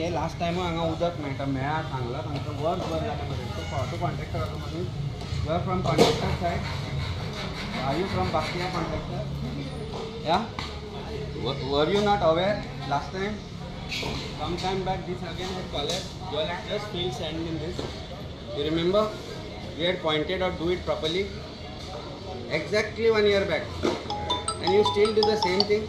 हे लास्ट टायमूय हांगा उदक मेळटा मेळा सांगला तांकां वर्सभर जालें मरे. तो कॉन्ट्रॅक्टराचो मनीस. You are from contractor side? Are you from Bakhiya contractor? Yeah, were you not aware last time? Some time back this again had collapsed. You all had just filled sand in this. You remember? We had pointed out do it properly. Exactly 1 year back. And you still do the same thing?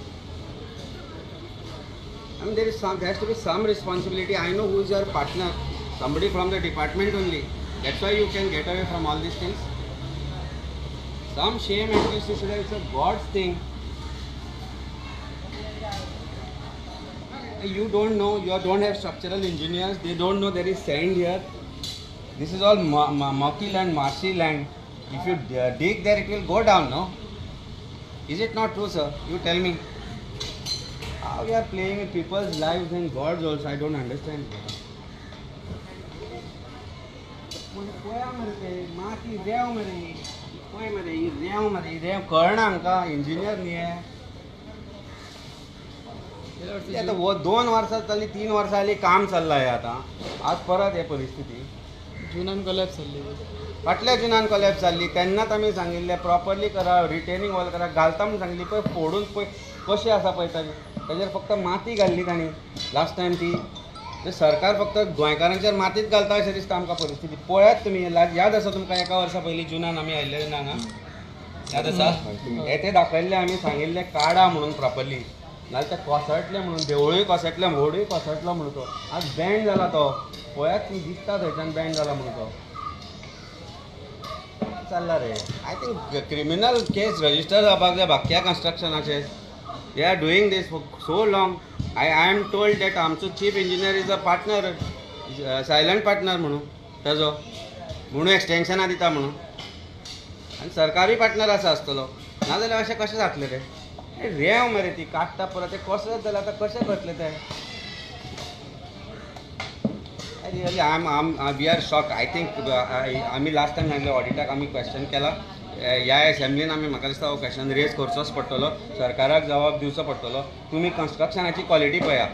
I mean, there has to be some responsibility. I know who is your partner. Somebody from the department only. That's why you can get away from all these things. Some shame at least you should have. It's a God's thing. You don't know, you don't have structural engineers, they don't know there is sand here. This is all murky land, marshy land. If you dig there, it will go down, no? Is it not true, sir? You tell me. How we are playing with people's lives and gods also, I don't understand. माती रेंव मरे, पळय मरे, ही रेंव मरे, ही रेंव कळना हांकां, इंजिनियर न्ही हे. आतां 2 वर्सां जालीं, 3 वर्सां जालीं काम चल्लां हें आतां. आज परत हे परिस्थिती. जुनान कोलॅप्स जाल्ली, फाटल्या जुनान कोलॅप्स जाल्ली तेन्नाच आमी सांगिल्लें प्रॉपरली करा, रिटेनिंग वॉल करा, घालता म्हूण सांगली. पळय फोडून पळय कशें आसा पळय ताजें, ताजेर फक्त माती घाल्ली तांणी लास्ट टायम ती. सरकार फक्त गोंयकारांचेर मातीच घालता अशें दिसता आमकां परिस्थिती. पळयात तुमी, याद आसा तुमकां एका वर्सा पयलीं जुनान आमी आयिल्ले ना हांगा, याद आसा? हे ते दाखयल्ले आमी सांगिल्लें काडा म्हणून प्रॉपरली, नाल्यार ते कोसळटले म्हणून, देवळूय कोसळटलें, व्हडूय कोसळटलो म्हणून तो. आज बँड जाला तो, पळयात तुमी दिसता थंयच्यान बँड जाला म्हणून तो. चल्ला रे. I think criminal case register जावपाक जाय बाकिया कन्स्ट्रक्शनाचेर. They are doing this for so long. I am told that आमचो chief engineer is a partner, silent partner म्हणून ताजो, म्हणून एक्सटेन्शनां दिता म्हणून. आनी सरकारूय पार्टनर आसा आसतलो, नाजाल्यार अशें कशें जातलें रे? रेंव मरे ती काडटा परत, तें कसलें जाल्यार आतां कशें करतलें तें? Really we are shock. I think आमी लास्ट टायम सांगलें ऑडिटाक आमी क्वेश्चन केला ह्या एसेंब्लीन, आमी म्हाका दिसता हो क्वेश्चन रेज करचोच पडटलो, सरकाराक जबाब दिवचो पडटलो. तुमी कन्स्ट्रक्शनाची क्वॉलिटी पळया,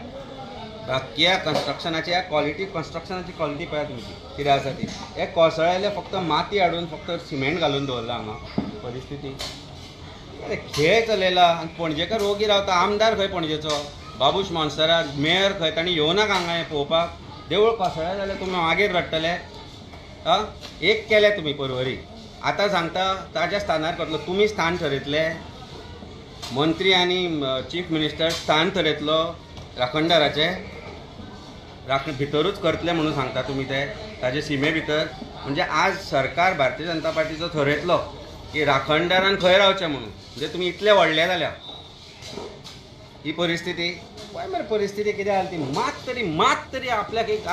बाकिया कन्स्ट्रक्शनाची क्वॉलिटी, कन्स्ट्रक्शनाची क्वॉलिटी पळया तुमची कितें आसा ती. हे कोसळ्ळेले फक्त माती हाडून फक्त सिमेंट घालून दवरला हांगा परिस्थिती. अरे खेळ चलयला. आनी पणजेकार रोगी रावता, आमदार खंय पणजेचो बाबूश मोन्सेरात, मेयर खंय, तांणी येवनाक हांगा हें पळोवपाक. देवूळ कोसळ्ळें जाल्यार तुमी मागीर रडटले. आं, एक केलें तुमी परवरी, आतां सांगता ताज्या स्थानार करतलो. तुमी स्थान थरयतले, मंत्री आनी चीफ मिनिस्टर स्थान थरयतलो राखणदाराचें, राखण भितरूच करतले म्हणून सांगता तुमी ते ताजे सिमे भितर. म्हणजे आज सरकार भारतीय जनता पार्टीचो थरयतलो की राखणदारान खंय रावचें म्हणून. म्हणजे तुमी इतले व्हडले जाल्या ही परिस्थिती. पळय मरे परिस्थिती कितें जाली ती. मात तरी आपल्याक एक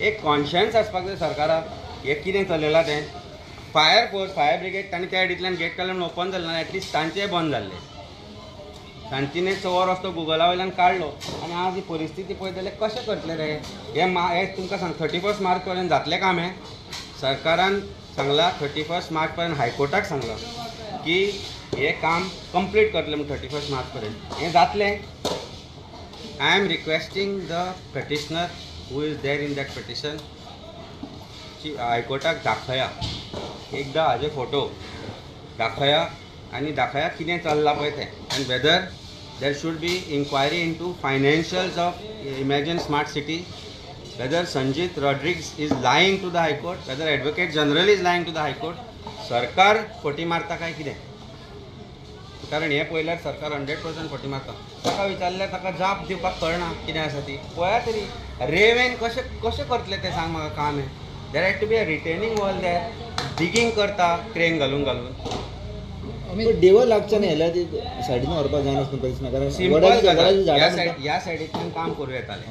एक कॉन्शियन्स आसपाक जाय सरकाराक, हें कितें चलयलां तें. फायर फोर्स, फायर ब्रिगेड तांणी त्या सायडींतल्यान गेट काडलें म्हणून ओपन जालें ना, एटलिस्ट तांचेय बंद जाल्लें. शांतीने चोवर रस्तो गुगला वयल्यान काडलो. आनी आज ही परिस्थिती पळयत जाल्यार कशें करतले रे हे? हे तुमकां सांग 31 मार्च पर्यंत जातलें काम हें. सरकारान सांगलां 31 मार्च पर्यंत, हायकोर्टाक सांगलां की हें काम कंप्लीट करतलें म्हूण 31 मार्च पर्यंत. हें जातलें? I am requesting the petitioner who is there in that petition, हायकोर्टाक दाखया एकदां हाजे फोटो दाखया आनी दाखया कितें चल्लां पळय तें, आनी whether there should be inquiry into financials of Imagine Smart City, whether Sanjeet Rodrigues is lying to the high court, whether advocate general is lying to the high court. सरकार फटी मारता काय कितें? कारण हें पळयल्यार सरकार 100% फटी मारता. ताका विचारल्यार ताका जाप दिवपाक कळना कितें आसा ती. पळया तरी रेंवेन कशें कशें करतलें तें सांग म्हाका काम हें. There had to be a retaining wall there, digging करता क्रेन घालून घालून. देवळ लागचें न्ही जाल्यार ती सायडीन व्हरपाक जायना आसलें कारण सिंपल गजाल. ह्या सायडींतल्यान काम करूं येतालें.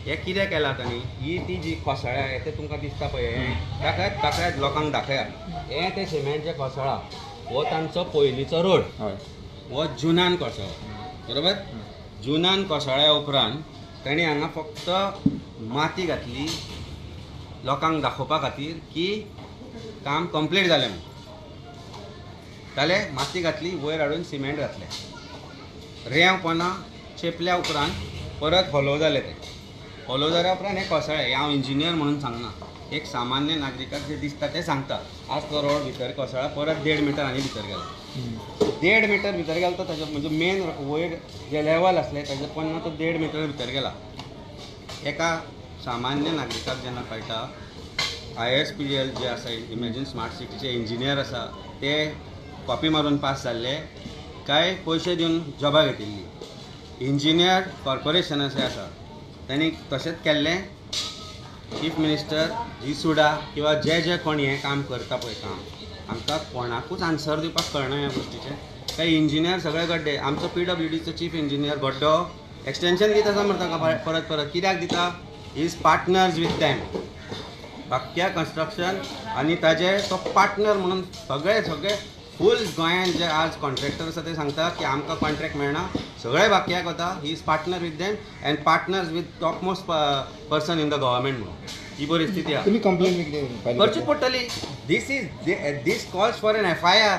हें कितें केलां तांणी, ही ती जी कोसळ्ळ्या हें तें तुमकां दिसता पळय, हें दाखयात दाखयात लोकांक दाखयात. हें तें सिमेंट जें कोसळ्ळां हो तांचो पयलींचो रोड, हो जुनान कोसळ्ळो, बरोबर? जुनान कोसळ्ळ्या उपरांत तांणी हांगा फक्त माती घातली लोकांक दाखोवपा खातीर की काम कंप्लीट जालें म्हणून. जालें, माती घातली, वयर हाडून सिमेंट घातलें, रेंव पोना चेपल्या उपरांत परत हॉलो जालें तें. कोलो जाल्या उपरांत हें कोसळ्ळें. हांव इंजिनियर म्हणून सांगना, एक सामान्य नागरिकाक जें दिसता तें सांगता. आज तो रोड भितर कोसळ्ळा, परत 1.5 मिटर आनी भितर गेला. 1.5 मिटर भितर गेलो तो ताजे म्हणजे मेन वयर जे लेवल आसलें ताजे पोन्ना तो 1.5 मिटर भितर गेला. एका सामान्य नागरिकाक जेन्ना कळटा ISPL जे आसा इमॅजीन स्मार्ट सिटीचे इंजिनियर आसा ते कॉपी मारून पास जाल्ले काय पयशे दिवन जॉबां घेतिल्ली. इंजिनियर कॉर्पोरेशनाचे आसा तांणी तशेंच केल्लें. चीफ मिनिस्टर जी सुडा किंवा जे जे कोण हें काम करता पळय काम, आमकां कोणाकूच आन्सर दिवपाक कळना ह्या गोश्टीचें. काय इंजिनियर सगळे गड्डे. आमचो PWDचो चीफ इंजिनियर गड्डो एक्सटेंशन दिता आसा मरे ताका परत परत. कित्याक दिता? Is partners with them. Bakya construction आनी ताजे तो पार्टनर म्हणून सगळे सगळे फूल गोंयांत जे आज कॉन्ट्रॅक्टर आसा ते सांगता की आमकां कॉन्ट्रॅक्ट मेळना, सगळे बाक्याक वता. He is partner with them and partners with top most person in the government म्हणून ही परिस्थिती आसा. तुमी कंप्लेन करचीच पडटली. This is this calls for an FIR.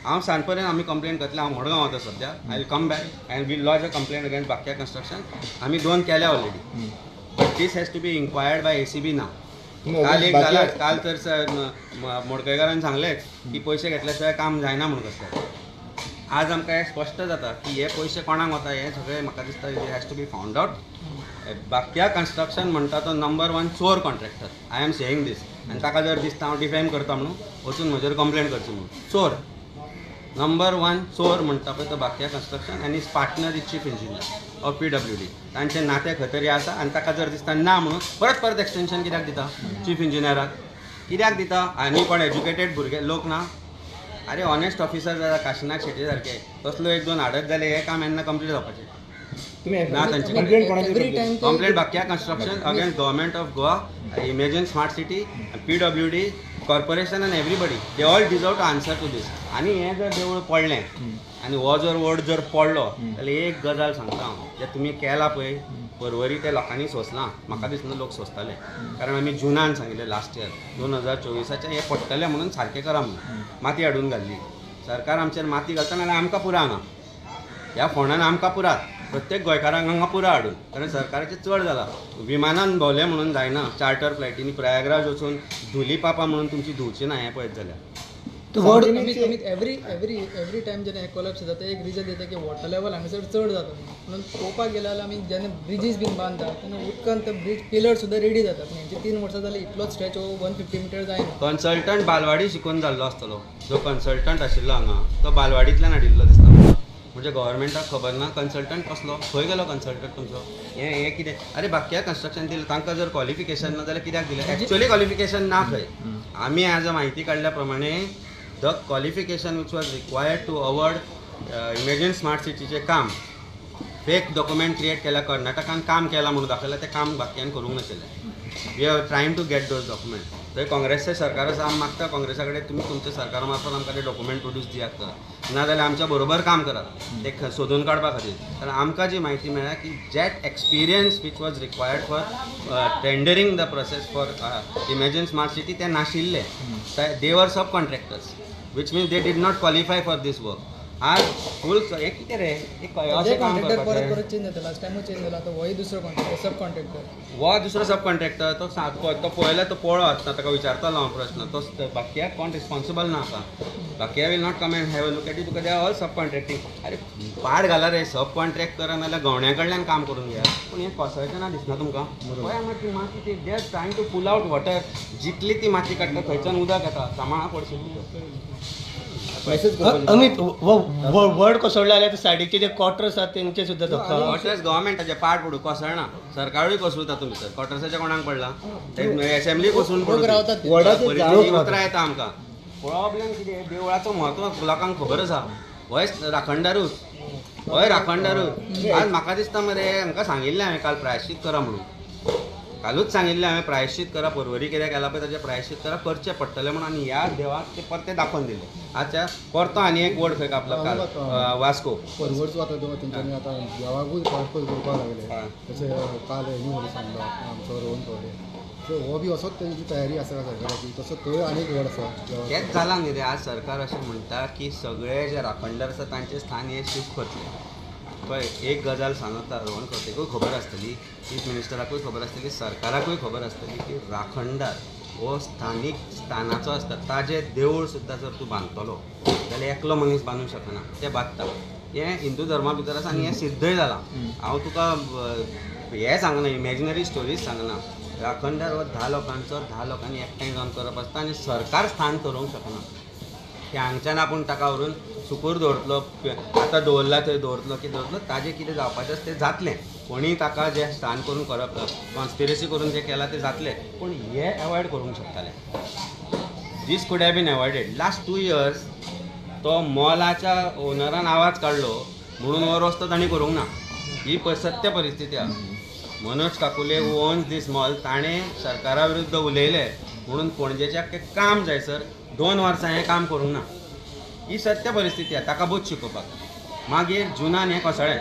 हांव सांजपर्यंत आमी कंप्लेन करतले. हांव मडगांव वता सद्या. I will come back and will lodge a complain against Bakya construction. आमी 2 केल्या already, but this has to be inquired by ACB ना. काल एक जाला, काल तर मडकयकारान सांगलेंच की पयशे घेतल्या शिवाय काम जायना म्हणून कसलें. आज आमकां हें स्पश्ट जाता की हे पयशे कोणाक वता हें सगळें म्हाका दिसता it has to be found out. Bakya construction म्हणटा तो नंबर 1 चोर contractor. I am saying this. आनी ताका जर दिसता हांव डिफेम करता म्हणून वचून म्हजेर कंप्लेन करची म्हणून. चोर नंबर 1 चोर म्हणटा पळय तो बाक्या कन्स्ट्रक्शन आनी partner is chief engineer of PWD. तांचें नातें खंय तरी आसा आनी ताका जर दिसता ना म्हणून परत परत एक्सटेंशन कित्याक दिता चीफ इंजिनियराक कित्याक दिता? आनी कोण एज्युकेटेड भुरगे लोक ना? अरे ऑनेस्ट ऑफिसर जाल्यार काशिनाथ शेट्ये सारके तसलो 1-2 हाडत जाल्यार हें काम येन्ना कंप्लीट जावपाचें ना. तांचे complain Bakya construction against government of Goa, imagine smart city, PWD, corporation and everybody. They all deserve to answer to this. आनी हें जर देवूळ पडलें आनी हो जर वड जर पडलो जाल्यार एक गजाल सांगता हांव, जें तुमी केलां पळय परवरी ते लोकांनी सोंसलां. म्हाका दिसना लोक सोंसताले, कारण आमी जुनान सांगिल्लें लास्ट इयर 2024 हें पडटलें म्हणून सारकें करा म्हणून माती हाडून घाल्ली. सरकार आमचेर माती घालता नाल्यार आमकां पुरा हांगा ह्या फोंडान आमकां पुरात, प्रत्येक गोंयकारांक हांगा पुरा हाडून. कारण सरकाराचें चड जाला. विमानान भोंवलें म्हणून जायना, चार्टर फ्लायटींनी प्रयागराज वचून धुली पापा म्हणून तुमची धुवची ना हें पळयत जाल्यार. एवरी एवरी एवरी टायम जेन्ना हें कोलॅप्स जाता एक रिजन दिता की वॉटर लेवल हांगासर चड जाता म्हणून. पळोवपाक गेल्यार आमी जेन्ना ब्रिजीस बीन बांदता तेन्ना उदकान ते ब्रिज पिलर सुद्दां रेडी जातात, पूण हेंचे 3 वर्सां जाल्यार इतलोच स्ट्रेच हो 150 मिटर जायना. कन्सल्टंट बालवाडी शिकून जाल्लो आसतलो. जो कन्सल्टंट आशिल्लो हांगा तो बालवाडींतल्यान हाडिल्लो दिसता. म्हणजे गव्हर्मेंटाक खबर ना कन्सल्टंट कसलो, खंय गेलो कन्सल्टंट तुमचो? हें हें कितें? अरे बाक्या कन्स्ट्रक्शन दिलें तांकां जर क्वॉलिफिकेशन ना जाल्यार कित्याक दिलें? एक्चुअली क्वॉलिफिकेशन ना खंय. आमी आज म्हायती काडल्या प्रमाणे the qualification which was required to award imagine smart सिटीचें काम फेक डॉक्युमेंट क्रिएट केल्या, कर्नाटकान काम केलां म्हणून दाखयलां, तें काम बाक्यान करूंक नाशिल्लें. We are trying to get those document. थंय काँग्रेसचें सरकार आसा, आमी मागता काँग्रेसा कडेन तुमी तुमच्या सरकारा मार्फत आमकां ते डॉक्युमेंट प्रोड्यूस दियात तर, ना जाल्यार आमच्या बरोबर काम करात ते सोदून काडपा खातीर. कारण आमकां जी म्हायती मेळ्ळ्या की jet experience which was required for tendering the process for imagine smart city ते नाशिल्ले. They were sub contractors which means they did not qualify for this work. आज फूल हें कितें रे? अशें कॉन्ट्रॅक्टर परत परत चेंज जाता. लास्ट टायमूय चेंज जाला. आतां होय दुसरो कॉन्ट्रॅक्टर, सब कॉन्ट्रॅक्टर. हो दुसरो सब कॉन्ट्रॅक्टर तो तो पळयला तो पळो आसता, ताका विचारतालो हांव प्रश्न. तो बाकियाक कोण रिस्पॉन्सिबल ना आतां. Bakya will not come and have a look at it because they are all sub contracting. अरे पाड घाला रे, सब कॉन्ट्रॅक्ट करा नाल्यार गवण्या कडल्यान काम करून घेया. पूण हें कोसळचें ना दिसना तुमकां? पळय माती माती ती they are trying to pull out water. जितली ती माती काडटा थंयच्यान उदक येता, सामाळा पडशी. अमित, वड कोसळ्ळा जाल्यार सायडीचे जे क्वॉर्टर्स आसात तेंचे सुद्दां धक्का. क्वॉर्टर्स गव्हर्मेंटाचे पाड पडूं, कोसळना. सरकारूय कोसळता तातूंत भितर. क्वॉर्टर्साचे कोणाक पडला? एसेंब्ली कोसळून पडूं. उतरां येता आमकां. प्रॉब्लेम कितें, देवळाचो म्हत्व लोकांक खबर आसा. होय राखणदारूच, होय राखणदारूच. आज म्हाका दिसता मरे हांकां सांगिल्लें हांवें काल प्रायश्चीत करा म्हणून. कालूच सांगिल्लें हांवें प्रायश्चीत करा, परवरी कितें केलां पळय ताचें प्रायश्चीत करा, करचें पडटलें म्हणून. आनी ह्या देवाक तें परतें दाखोवन दिलें. आतां परतो आनी एक वड खंय कापला काल वास्को परवरचो. आतां तेंच्यांनी आतां देवाकूय पावस करपाक लागले. तशें काल हेणी म्हणून सांगला आमचो रोहन खवडे. सो हो बी असोच तेंची तयारी आसा सरकाराची. तसो थंय आनी एक वड आसा. तेंच जालां न्ही रे. आज सरकार अशें म्हणटा की सगळे जे राखणदार आसा तांचें स्थान हे शिफ्ट करतले. पळय, एक गजाल सांगता, रोहन खंवटेकूय खबर आसतली, चीफ मिनिस्टराकूय खबर आसतली, सरकाराकूय खबर आसतली की राखणदार हो स्थानीक स्थानाचो आसता. ताजें देवूळ सुद्दां जर तूं बांदतलो जाल्यार एकलो मनीस बांदूंक शकना, तें बांदता. हें हिंदू धर्मा भितर आसा आनी हें सिद्धय जालां. हांव तुका हें सांगना, इमेजिनरी स्टोरीज सांगना. राखणदार हो 10 लोकांचो, 10 लोकांनी एकठांय जावन करप आसता आनी सरकार स्थान थरोवंक शकना की हांगच्यान आपूण ताका व्हरून सुकूर दवरतलो, आतां दवरला थंय दवरतलो की दवरतलो. ताजें कितें जावपाचें आसा तें जातलें. कोणीय ताका जें स्थान करून करप, कॉन्स्पिरसी करून जें केलां तें जातलें, पूण हें एवॉयड करूंक शकतालें. This could have been avoided. Last 2 years तो मॉलाच्या ओनरान आवाज काडलो म्हणून हो रस्तो तांणी करूंक ना. ही सत्य परिस्थिती आसा. Manoj Kakule who owns this mall, ताणें सरकारा विरुद्ध उलयलें म्हणून पणजेचें आख्खें काम जायसर 2 वर्सां हें काम करूंक ना. ही सत्य परिस्थिती आसा. ताका बोध शिकोवपाक. मागीर जुनान हें कोसळ्ळें.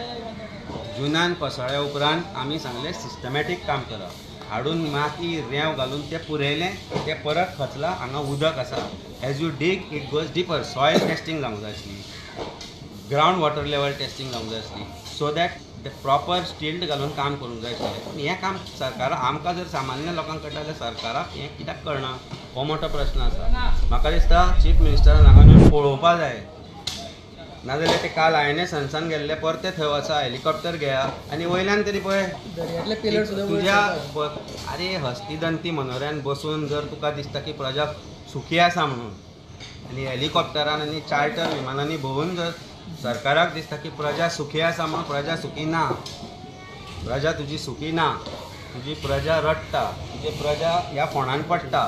जुनान कोसळ्ळ्या उपरांत आमी सांगलें सिस्टमॅटीक काम करा, हाडून माती रेंव घालून तें पुरयलें, तें परत खचलां. हांगा उदक आसा. As you dig it goes deeper. Soil testing जावंक जाय आसली, ग्रावंड वॉटर लेवल टेस्टींग जावंक जाय आसली, so that the proper stilt घालून काम करूंक जाय आशिल्लें. पूण हें काम सरकारा, आमकां जर सामान्य लोकांक कळटा जाल्यार सरकाराक हें कित्याक कळना हो मोठो प्रश्न आसा. म्हाका दिसता चीफ मिनिस्टरान हांगा येवन पळोवपा जाय, नाजाल्यार ते काल आयने सनसान गेल्ले परते थंय वचा, हेलिकॉप्टर घेया आनी वयल्यान तरी पळय दर्यांतले पिलर सुद्दां वयर तुज्या सरता. आरे हस्तिदंती मनोऱ्यान बसून जर तुका दिसता की प्रजा सुखी आसा म्हणून, आनी हेलिकॉप्टरान आनी चार्टर विमानांनी भोंवून जर सरकाराक दिसता की प्रजा सुखी आसा म्हणून, प्रजा सुखी ना. प्रजा तुजी सुखी ना. तुजी प्रजा रडटा, तुजी प्रजा ह्या फोंडान पडटा.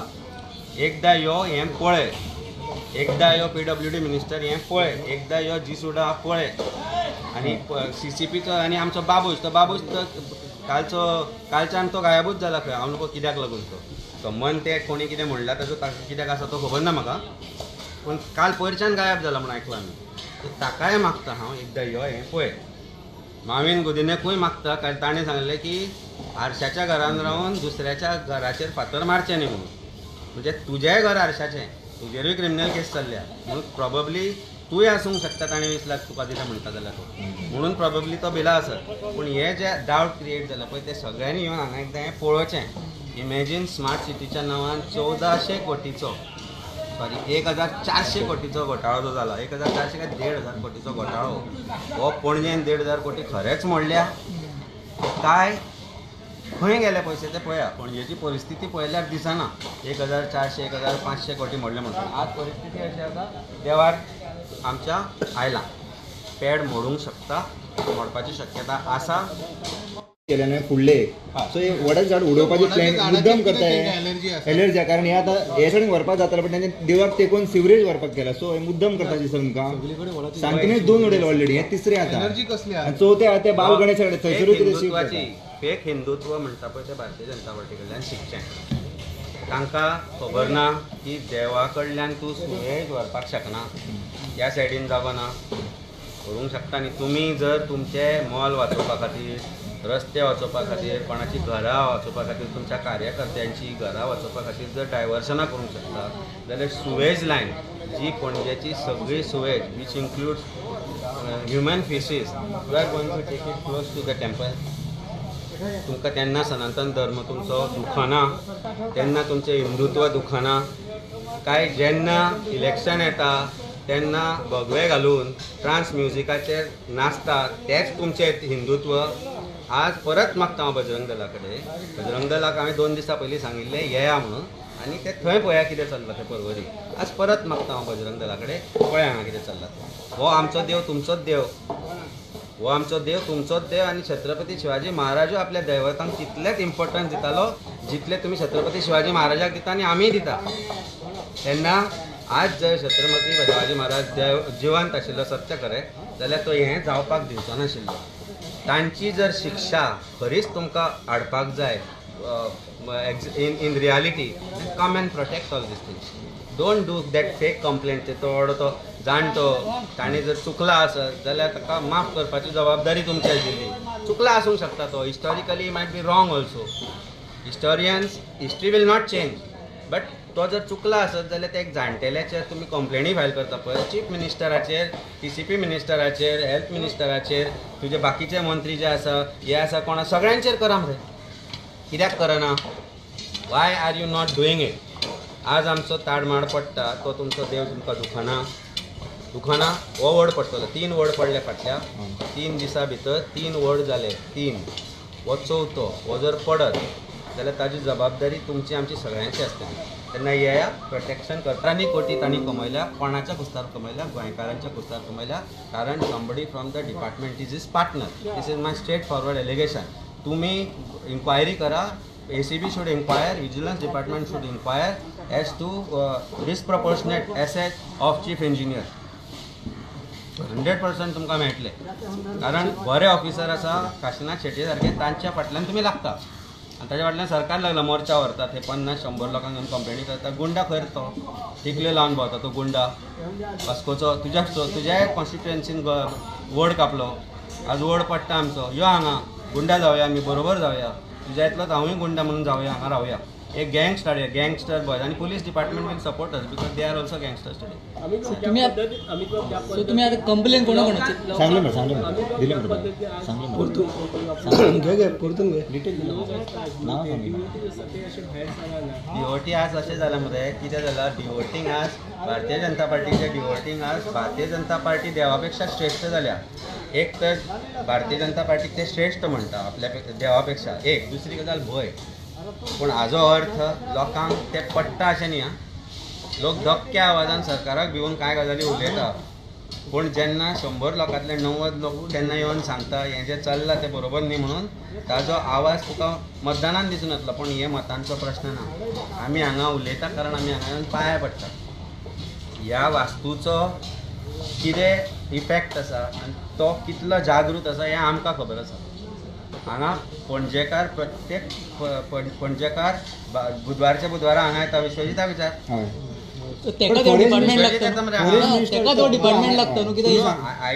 एकदां यो हें पळय, एकदां यो PWD minister हें पळय, एकदां यो जीसुडा पळय, आनी CCPचो आनी आमचो बाबूश, तो बाबूश तो कालचो, कालच्यान तो गायबूच जाला खंय. हांव नको कित्याक लागून तो तो मन ते कोणी कितें म्हणलां ताजो ताका कित्याक आसा तो खबर ना म्हाका, पूण काल पयरच्यान गायब जाला म्हूण आयकलां आमी. ताकाय मागता हांव एकदां यो हें पळय. मावीन गुदिन्याकूय मागता, कारण ताणें सांगलें की आरशाच्या घरान रावन दुसऱ्याच्या घराचेर फातर मारचें न्ही म्हणून. म्हणजे तुजेंय घर आरशाचें, तुजेरूय क्रिमिनल केस चल्ल्या म्हणून प्रोबेबली तूंय आसूंक शकता ताणें 20 लाख तुका दिले म्हणटा जाल्यार तो, म्हणून प्रोबेबली तो भिला आसत. पूण हे जे डावट क्रिएट जाला पळय ते सगळ्यांनी येवन हांगा एकदां हें पळोवचें. इमेजीन स्मार्ट सिटीच्या नांवान 1400 कोटीचो, सॉरी 1400 कोटीचो घोटाळो जो जाला, 1400 काय 1500 कोटीचो घोटाळो हो पणजेन 1500 कोटी खरेंच मोडल्या काय खंय गेले पयशे ते पळया. पणजेची परिस्थिती पळयल्यार दिसना 1400 1500 कोटी मोडले म्हणटा. आज परिस्थिती अशी आसा, देवार आमच्या आयला पेड मोडूंक शकता, मोडपाची शक्यता आसा. केल्याने फुडले सो हे वडाचे झाड उडोवपाचे प्लॅन मुद्दम करताय, एलर्जी कारण हे आतां हे सायडीन व्हरपाक जाताले, पण तेंचे देवाक तेकोन सिवरेज व्हरपाक गेला. सो हे मुद्दम करता दिसता तुमकां. सांतिनेज 2 उडयले ऑलरेडी, हे तिसरे आतां आनी चवथे आहा ते बाल गणेश कडेन थंयसरूय कितें शिफ्ट जाता. फेक हिंदुत्व म्हणटा पळय ते भारतीय जनता पार्टी कडल्यान शिकचें. तांकां खबर ना की देवा कडल्यान तूं सुवेज व्हरपाक शकना, ह्या सायडीन जागो ना करूंक शकता न्ही. तुमी जर तुमचें मॉल वाचोवपा खातीर, रस्ते वाचोवपा खातीर, कोणाची घरां वाचोवपा खातीर, तुमच्या कार्यकर्त्यांची घरां वाचोवपा खातीर जर डायवर्सनां करूंक शकता जाल्यार सुवेज लायन जी पणजेची सगळी sewage which includes human faeces, you are going to take it close to the temple. तुमकां तेन्ना सनातन धर्म तुमचो दुखना, तेन्ना तुमचें हिंदुत्व दुखना काय जेन्ना इलेक्शन येता तेन्ना भगवे घालून ट्रान्स म्युजिकाचेर नाचता तेच तुमचें हिंदुत्व. आज परत मागता हांव बजरंग दला कडेन, बजरंग दलाक हांवें 2 दिसां पयलीं सांगिल्लें येया म्हणून, आनी ते थंय पळया कितें चल्लां तें परवरी. आज परत मागता हांव बजरंग दला कडेन, पळया हांगा कितें चल्लां तें. हो आमचो देव तुमचोच देव, हो आमचो देव तुमचोच देव. आनी छत्रपती शिवाजी महाराजूय आपल्या दैवतांक तितलेंच इम्पोर्टन्स दितालो जितलें तुमी छत्रपती शिवाजी महाराजाक दिता आनी आमीय दिता. तेन्ना आज जर छत्रपती शिवाजी महाराज देव जिवंत आशिल्लो सत्य खरें जाल्यार तो हें जावपाक दिवचो नाशिल्लो. तांची जर शिक्षा खरीच तुमकां हाडपाक जाय in reality, come and protect all these things. Don't do that fake complaint. तो तो जाणटो ताणें जर चुकला आसत जाल्यार ताका माफ करपाची जबाबदारी तुमची आशिल्ली. चुकला आसूंक शकता तो, historically might be wrong also. Historians, history will not change, but तो जर चुकला आसत जाल्यार त्या एक जाणटेल्याचेर तुमी कंप्लेनी फायल करता पळय, चीफ मिनिस्टराचेर, टीसीपी मिनिस्टराचेर, हेल्थ मिनिस्टराचेर, तुजे बाकीचे मंत्री जे आसा हे आसा कोणा सगळ्यांचेर करा मरे. कित्याक करना? Why are you not doing it? आज आमचो ताडमाड पडटा तो तुमचो देव तुमकां दुखना दुखना. हो वड पडटलो, 3 वड पडले फाटल्या 3 दिसां भितर, 3 वड जाले, 3 हो चवथो हो जर पडत जाल्यार ताजी जबाबदारी तुमची आमची सगळ्यांची आसतली. तेन्ना येया प्रोटेक्शन करता. कोटी तांणी कमयल्या, कोणाच्या कुस्तार कमयल्या? गोंयकारांच्या कुस्तार कमयल्या. कारण somebody from the department is his partner. This is my straight forward allegation. तुमी इन्क्वायरी करा, ACB should inquire, vigilance department should inquire as to disproportionate asset of chief engineer. 100% तुमकां मेळटले. कारण बरे ऑफिसर आसा काशिनाथ शेट्ये सारके, तांच्या फाटल्यान तुमी लागता आनी ताच्या फाटल्यान सरकार लागला. मोर्चा व्हरतात हे 50-100 लोकांक घेवन कंप्लेनी करता. गुंडा खंय तो टिकल्यो लावन भोंवता तो गुंडा वास्कोचो. तुज्या तुज्याय कॉन्स्टिट्युएन्सीन वड कापलो, आज वड पडटा आमचो. यो हांगा गुंडा जावया, आमी बरोबर जावया, तुज्या इतलोच हांवूय गुंडा म्हणून जावया, हांगा रावया. एक गँग स्टार्ट, गँगस्टर बॉयज. आनी police department will support us because they are also gangsters today. तुमी आतां कंप्लेन कोणा कोणाची सांगलें मरे, सांगलें मरे, दिलें मरे, सांगलें घे परतून घे डिटेल नांव सांगलें. डीओटी आज अशें जालां मरे, कितें जालां डिवोटींग आज भारतीय जनता पार्टीचे डिवोटींग आज भारतीय जनता पार्टी देवा पेक्षा श्रेश्ठ जाल्या. एक तर भारतीय जनता पार्टीक ते श्रेश्ठ म्हणटा आपल्या देवा पेक्षा, एक. दुसरी गजाल भंय. पूण हाजो अर्थ लोकांक ते पडटा अशें न्ही. आं, लोक धक्क्या आवाजान सरकाराक भिवन कांय गजाली उलयता, पूण जेन्ना 100 लोकांतले 90 लोक तेन्ना येवन सांगता हें जें चल्लां तें बरोबर न्ही म्हणून, ताजो आवाज तुका मतदानान दिसून येतलो. पूण हे मतांचो प्रश्न ना. आमी हांगा उलयता कारण आमी हांगा येवन पांया पडटा. ह्या वास्तूचो कितें इफेक्ट आसा आनी तो कितलो जागृत आसा हें आमकां खबर आसा. हांगा पणजेकार प्रत्येक पणजेकार बुधवारच्या बुधवारा हांगा येता. विश्वजिता विचार I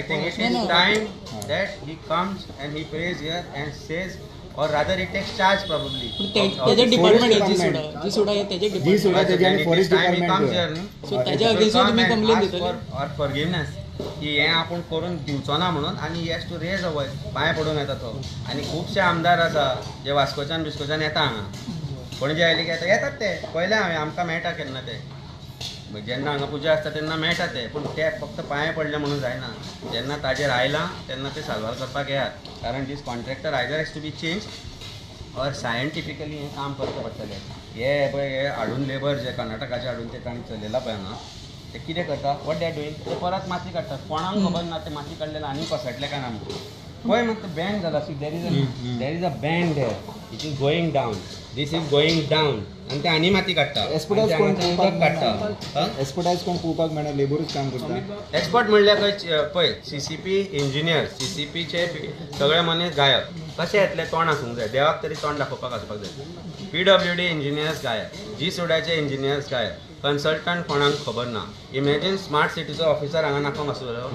think it is time that he comes and he prays here and says, or rather he takes charge probably. तेजे डिपार्टमेंट जी सुडा तेजे फॉरेस्ट डिपार्टमेंट. सो ताच्या अगेन्स्ट तुमी कंप्लेन दितले ऑर फॉरगिवनेस की हें आपूण करून दिवचो ना म्हणून. आनी he has to raise a voice. पांय पडून येता तो. आनी खुबशे आमदार आसा जे वास्कोच्यान बिस्कोच्यान येता हांगा. पणजे आयले की येता येतात ते. पळयलें हांवें, आमकां मेळटा केन्ना ते, जेन्ना हांगा पुजा आसता तेन्ना मेळटा ते. पूण ते फक्त पांय पडले म्हणून जायना, जेन्ना ताजेर आयलां तेन्ना ते साल्वार करपाक येयात. कारण these contractor either has to be change or scientifically हें काम करचें पडटलें. हे पळय हे हाडून लेबर जे कर्नाटकाचे हाडून ते तांणी चलयला पळय हांगा, ते कितें करता, what they are doing, ते परत माती काडटात. कोणाक खबर ना ते माती काडलेले आनी कोसळटले काय ना म्हणून. पळय मागीर बँड जाला. See there is a band there, it is going down, this is going down. आनी ते आनी माती काडटा, एक्सपर्टायज कोण काडटा. एक्सपर्टायज कोण पळोवपाक मेळना, लेबरूच काम करता. एक्सपर्ट म्हणल्यार खंय पळय सीसीपी इंजिनियर, सीसीपीचे सगळे मनीस गायब. कशे येतले? तोंड आसूंक जाय, देवाक तरी तोंड दाखोवपाक आसपाक जाय. पीडब्ल्यूडी इंजिनियर्स गायब, जी सुडाचे इंजिनियर्स गायब, कन्सल्टंट कोणाक खबर ना. इमॅजीन स्मार्ट सिटीचो ऑफिसर हांगा नाका आसलो.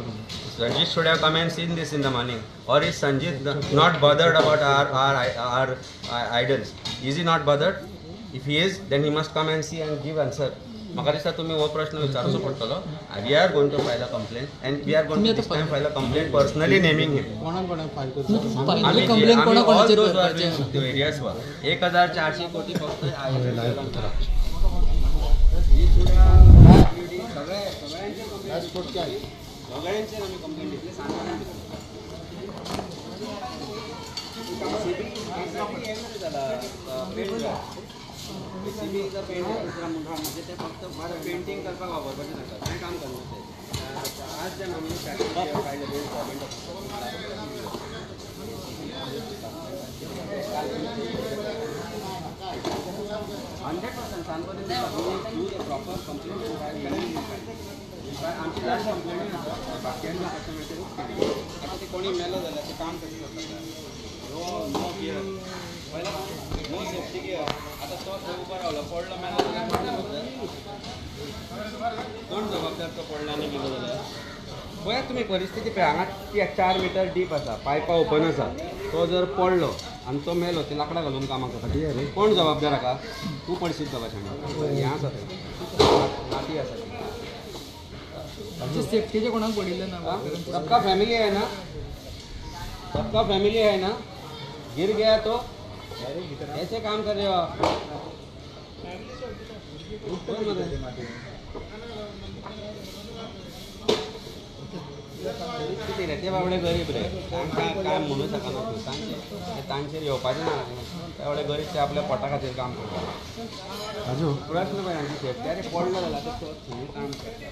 Sanjeet should have come and seen this in the morning. Or is Sanjeet not bothered about our idols? Is he not bothered? If he is, then he must come and see and give answer. म्हाका दिसता तुमी हो प्रश्न विचारचो पडटलो. We are going to file a complaint and we are going to this time file a complaint personally naming him. Various work 1400 कोटी फक्त सगळ्यांचेर आमी कंप्लेंट दितले. म्हणजे ते फक्त पेंटींग करपाक वापरपाचें नाका, तें काम करना तें. आज जेन्ना आमी काडलें गव्हर्मेंट 100% सांगपा प्रॉपर कंप्लेंट. आमची लास्ट कंप्लेंट आसा, बाकीच्यांनी कस्टमराचेरूच केली. आतां ते कोणी मेलो जाल्यार ते काम कशें करता? नो नो गियर, पयला नो सेफ्टी गियर. आतां तो थंय उबो रावलो, पडलो मेलो जाल्यार कोण जबाबदार? तो पडलो आनी मेलो जाल्यार पळयात तुमी परिस्थिती पळय. हांगा 4 मिटर डीप आसा, पायपां ओपन आसा. तो जर पडलो आनी तो मेलो, ते लाकडां घालून कामां करता. कोण जबाबदार हाका? तूं पडशीत बाबा शाणो. हें आसा तें नाती आसा ती. सेफ्टीचें कोणाक पडिल्लें ना. सबका फैमिली है ना, सबका फैमिली है ना. गिर गया तो ऐसे काम कर रहे हो आप. कितें रे ते बाबडे गरीब रे, तांकां काम म्हणू शकना तूं. तांचे तांचेर येवपाचें ना. ते बाबडे गरीब, ते आपल्या पोटा खातीर काम करता. प्रश्न पळय तांची सेफ्टी. अरे पडलो जाल्यार आतां तो थंय काम करता.